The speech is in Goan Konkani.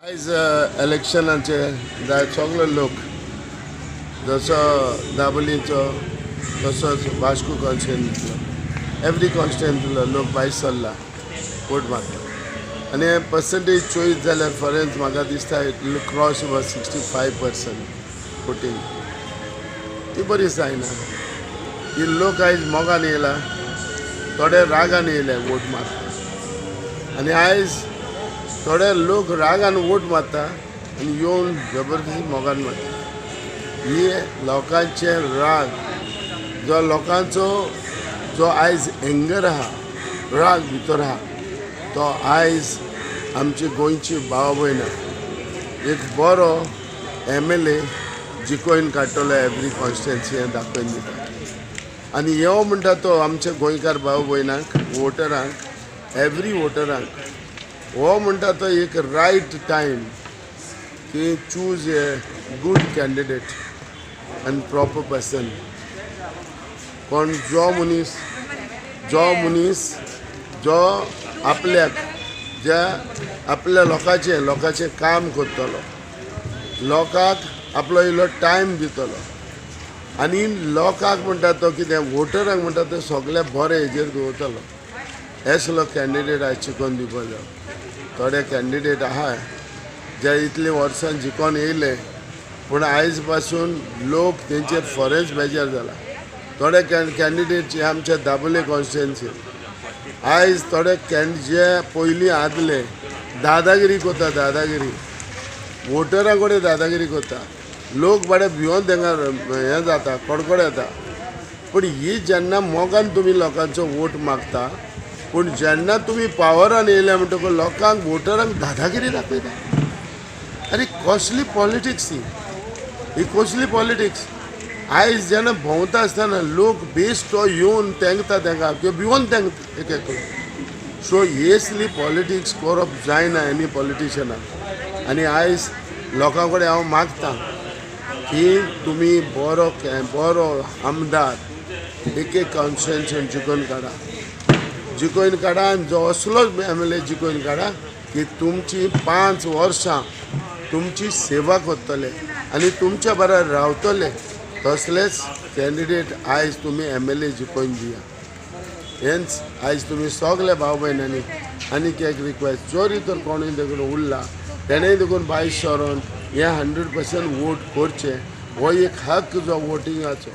आयज इलेक्शनाचे जाय सगळे लोक, जसो दाबोलीचो तसोच वास्को कॉन्स्टिट्युएन्सीलो, एवरी कॉन्स्टिट्युएन्सीलो लोक भायर सरला वोट मारता. आनी पर्संटेज चोयत जाल्यार फॉरेन्स म्हाका दिसता it will cross about 65% voting. ती बरी जायना की लोक आयज मोगान येयला, थोडे रागान येयले वोट मारता. आनी आयज थोडे लोक रागान वोट मारता आनी येवन जबरदस्ती मोगान मारता. ही लोकांचे राग, जो लोकांचो जो आयज एंगर आहा, राग भितर आहा, तो आयज आमची गोंयची भाव भयणां एक बरो एमएलए जिकोवन काडटलो एवरी कॉन्स्टिट्युएन्सी हें दाखोवन दिता. आनी यो म्हणटा तो आमच्या गोंयकार भाव भयणांक, वोटरांक, एवरी वोटरांक हो म्हणटा तो एक रायट टायम की choose a good candidate and proper person. कोण जो मनीस जो आपल्याक ज्या आपल्या लोकांचें काम करतलो, लोकांक आपलो इल्लो टायम दितलो आनी लोकांक म्हणटा तो कितें वोटरांक म्हणटा तो सगळे बरे हेजेर दवरतलो, असलो कॅन्डिडेट आयज चिकोन दिवपा जाय. थोडे कॅन्डिडेट आहा जे इतली वर्सां जिकोन येयले, पूण आयज पासून लोक तेंचेर फॉरेंच बेजार जाला. थोडे कॅन्डिडेट जे आमच्या दाबोले कॉन्स्टिट्युएन्सी आयज थोडे जे पयलीं आदले दादागिरी करता, दादागिरी वोटरां कडेन दादागिरी करता, लोक बाडे भियोन तेंका हें जाता, कडकड येता. पूण ही जेन्ना मोगान तुमी लोकांचो वोट मागता, पूण जेन्ना तुमी पावरान येयले म्हणटकूच लोकांक, वोटरांक दादागिरी दाखयता. आरे, कसली पॉलिटिक्स ही? ही कसली पॉलिटिक्स? आयज जेन्ना भोंवता आसतना लोक बेश्टो येवन तेंकता तेंका किंवा भिवोन तेंकता एक एकलो. सो असली पॉलिटिक्स करप जायना एनी पॉलिटिशनाक. आनी आयज लोकां कडेन हांव मागता की तुमी बरो आमदार एक एक कॉन्स्टिट्युएन्सीन जिखून काडा, जिखून काडा आनी जो असलोच एमएलए जिखून काडा की तुमची 5 वर्सां तुमची सेवा करतले आनी तुमच्या बराबर रावतले, तसलेच कॅन्डिडेट आयज तुमी एमएलए जिखोवन दिया. हेंच आयज तुमी सगळे भाव भयणांनी आनीक एक रिक्वेस्ट, जरी तर कोणूय देखून उरला तेणेय देखून भायर सरोन हे 100% वोट करचें. हो एक हक्क जो वोटिंगाचो.